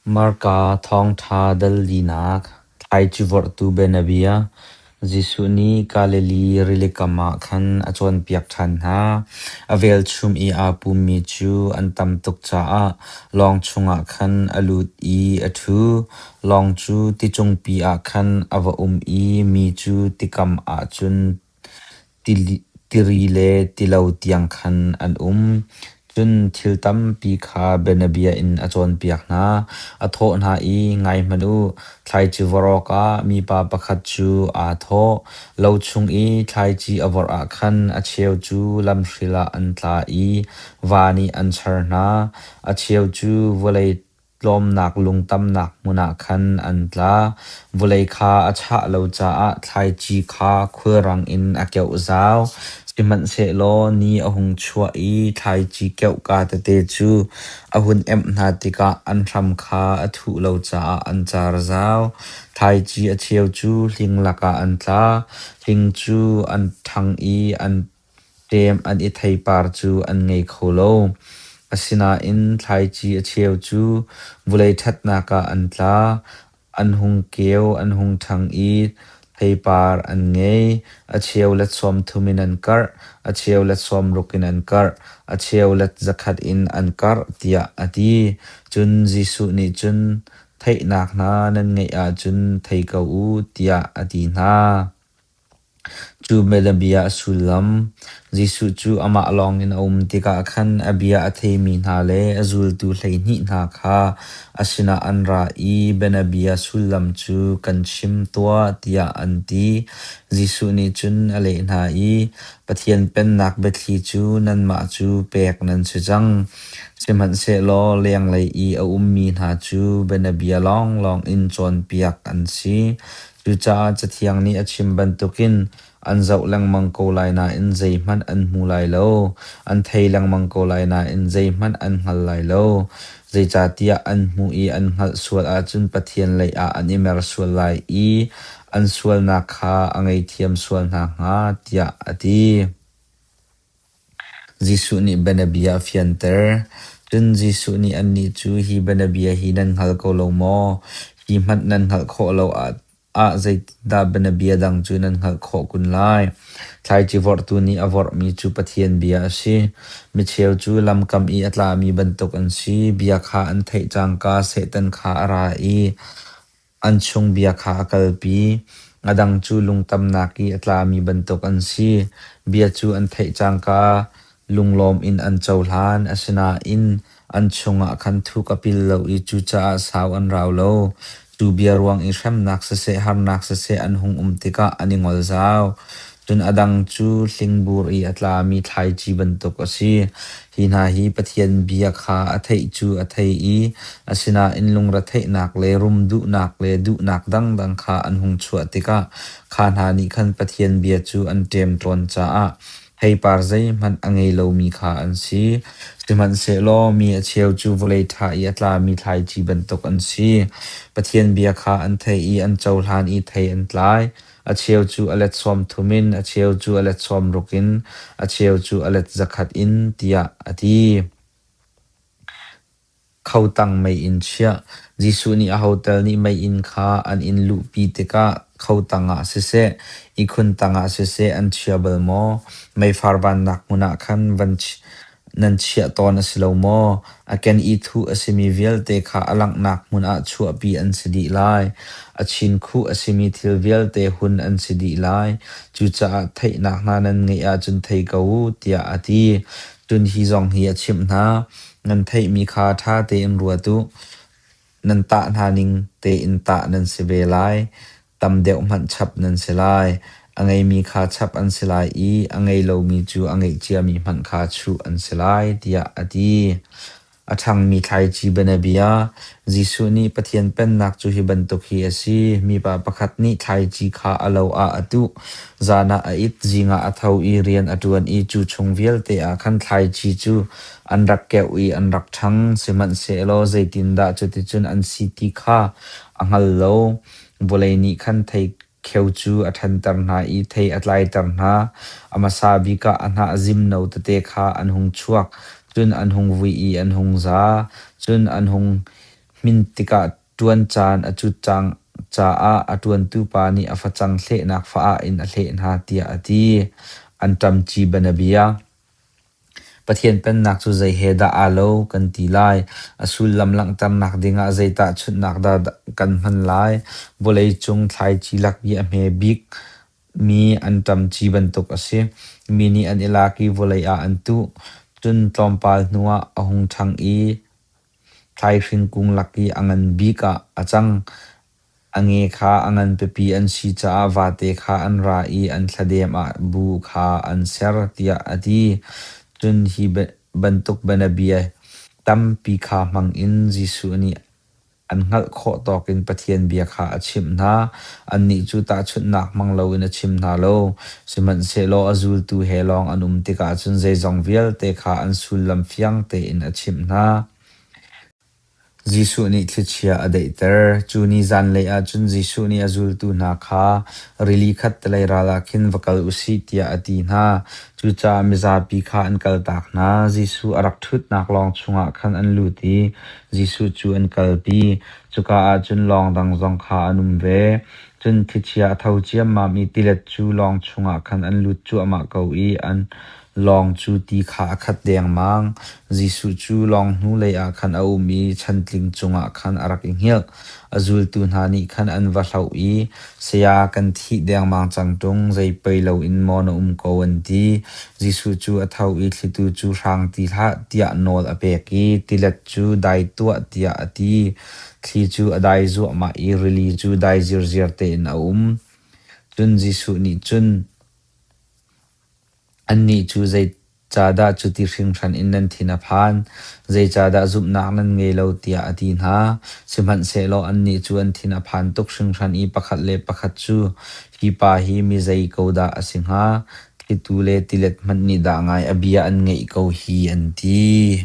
Marka thawngṭha dal linak, thlaici vorhtu bianabia, Jesuh nih Galilee rilikam ah khan a cawnpiak ṭhan hna. A velchum i aa pummi cu an tam tuk caah lawng chungah khan a lut i a ṭhu. Lawng cu ticungpi ah khan a va um i mi cu tikam ah cun tiri le tilo tiang khan an um. Cun thil tampi kha bianabia in a cawnpiak hna. A thawh hna i, “Ngai hmanh u, thlaici vorh awkah mipa pakhat cu aa thawh. Lo chung i thlaici a vorh ah khan a cheu cu lamhril ah an tla i va nih an char hna. A cheu cu vawlei tlawmnak lung tamnak hmun ah khan an tla. Vawlei kha a chah lo caah thlaici kha khulrang in a keuh zau. Sihmanhsehlaw ni a hung chuah i thlaici keuhka tete cu a hun emh hna tikah an hram kha a thuh lo caah an car zau. Thlaici a cheu cu hling lakah an tla. Hling cu an ṭhang i an ṭem an i theipar cu an ngei kho lo. Asinain thlaici a cheu cu vawlei ṭhatnak ah an tla, an hung keu an hung ṭhang i theipar an ngei. A cheu let 30 in an karh, a cheu let 60 in an karh, a cheu let 100 in an karh, tiah a ti. Cun Jesuh nih cun, “Theihnak hna nan ngeih ahcun thei ko u,” tiah a ti hna. Cu bianabia a sullam: Jesuh cu amah lawngin a um tikah khan a bia a theimi hna le a zultu 12 hna kha a sinah an ra i bianabia sullam cu kan chim tuah tiah an ti. Jesuh nih cun a leh hna i, “Pathian Pennak biathli cu nanmah cu pek nan si cang. Sihmanhsehlaw lenglei i a ummi hna cu bianabia lawnglawng in cawnpiak an si. Cucaah Cathiang nih a chim bantukin an zoh lengmang ko lai nain zeihmanh an hmu lai lo; an thei lengmang ko lai nain zeihmanh an hngal lai lo. Zeicahtiah an hmuh i an hngalh sual ahcun Pathian leiah an i mer sual lai i an sualnak kha a ngaihthiam sual hna hnga,” tiah a ti. Jesuh nih bianabia a fianter. Cun Jesuh nih annih cu, “Hi bianabia hi nan hngal ko lo maw? Hi hmanh nan hngalh khawh lo ah zeitindah bianabia dang cu nan hngalh khawh kun lai? Thlaici vorhtu nih a vorhmi cu Pathian bia a si. Micheu cu lamkam i a tlami bantuk an si. Bia kha an theih cangka Satan kha a ra i an chung bia kha a kalpi. A dang cu lungtamnak i a tlami bantuk an si. Bia cu an theih cangka lunglawm in an cohlan, asinain an chungah khan thuk a pil lo i cucaah sau an rau lo. Cu bia ruang i hremnak siseh, harnak siseh an hung um tikah an i ngol zau. Cun a dang cu hlingbur i a tlami thlaici bantuk a si. Hi hna hi Pathian bia kha a theih cu a thei i asinain lungretheihnak le rum duhnak le duhnak dangdang kha an hung chuah tikah kha hna nih khan Pathian bia cu an ṭemṭawn caah theipar zeihmanh a ngei lomi kha an si. Sihmanhsehlaw mi a cheu cu vawlei ṭha i a tlami thlaici bantuk an si. Pathian bia kha an theih i an cohlan i thei an tlai. A cheu cu a let 30 in, a cheu cu a let 60 in, a cheu cu a let 100 in, tiah a ti. Khotang meiinn chiah. Jesuh nih ahotel nih meiinn kha an in luhpi tikah khotang ah siseh, ihkhun tangah siseh an chia bal maw? Meifar vannak hmun ah khan van nan chiah tawn a si lo maw? A ken i thuh a simi vialte kha a langhnak hmun ah chuahpi an si dih lai. A chinkhuh a simi thil vialte hun an si dih lai. Cucaah theihnak hna nan ngeih ahcun thei ko u, tiah a ti. Cun hi zong hi a chimh hna. Nan theihmi kha ṭha tein ruat u. Nan tah hna ning tein tah nan si ve lai. Tam deuh hmanh chap nan si lai. A ngeimi kha chap an si lai i a ngei lomi cu a ngeih ciami hmanh kha chuh an si lai, tiah a ti. A ṭhangmi thlaici bianabia. Jesuh nih Pathian Pennak cu hi bantuk hi a si. Mipa pakhat nih thlaici kha a lo ah a tuh. Zan ah a it, zing ah a tho i rian a ṭuan i cu chung vialte ah khan thlaici cu an rak keuh i an rak ṭhang. Sihmanhsehlaw zeitindah cuticun an si ti kha a hngal lo. Vawlei nih khan thei kheu cu a ṭhanter hna i thei a tlaiter hna. A hmasa bik ah a hnah zimno tete kha an hung chuak, cun an hung vui i an hung za, cun an hung hmin tikah ṭuan caan a cut cang caah a ṭuantupa nih a facang hlehnak fa-ah in a hleh hna,” tiah a ti. Anṭam ci bianabia. Pathian Pennak cu zei he dah aa lo, kan ti lai? A sullam langhternak dingah zei tahchunhnak dah kan hman lai? Vawleicung thlaici lak i a hme bikmi anṭam ci bantuk a si. Mi nih an i lak i vawlei ah an tuh. Cun tlawmpal hnuah a hung ṭhang i thlaihring kung lak i a ngan bik ah a cang. A nge kha a ngan pipi an si caah vate kha an ra i an thladem ah bu kha an ser,” tiah a ti. Cun hi bantuk bianabia tampi kha hmang in Jesuh nih an hngalh khawh tawkin Pathian bia kha a chimh hna. Annih cu tahchunhnak hmang loin a chim hna lo. Sihmanhsehlaw a zultu he lawng an um tikah cun zeizong vialte kha an sullam fiang tein a chimh hna. Jesuh nih thlichia a daihter. Cu ni zanlei ah cun Jesuh nih a zultu hna kha rili khattelei ral ah khin va kal u sih tiah a ti hna. Cucaah mizapi kha an kaltak hna. Jesuh a rak ṭhutnak lawng chungah khan an lut i Jesuh cu an kalpi. Cuka ah cun lawng dang zong kha an um ve. Cun thlichia a tho ciammam i tilet cu lawng chungah khan an lut cuahmah ko i an lawng cu ti kha a khat dengmang. Jesuh cu lawng hnulei ah khan a um i chantling cungah khan a rak i hngilh. A zultu hna nih khan an va hloh i, “Saya, kan thih dengmang cang ṭung, zei poi loin maw na um ko?” an ti. Jesuh cu a tho i thlitu cu hrang ti hlah tiah nawl a pek i tilet cu dai tuah tiah a ti. Thli cu a dai zuahmah i rili cu dai zirziar tein a um. Cun Jesuh nih cun annih cu, “Zeicahdah cuti hringhran in nan thin a phan? Zeicahdah zumhnak nan ngei lo?” tiah a ti hna. Sihmanhsehlaw annih cu an thin a phan tuk hringhran i pakhat le pakhat cu, “Hi pa hi mi zei ko dah a si hnga? Thlitu le tilet hmanh nih dah ngai a bia an ngaih ko hi,” an ti.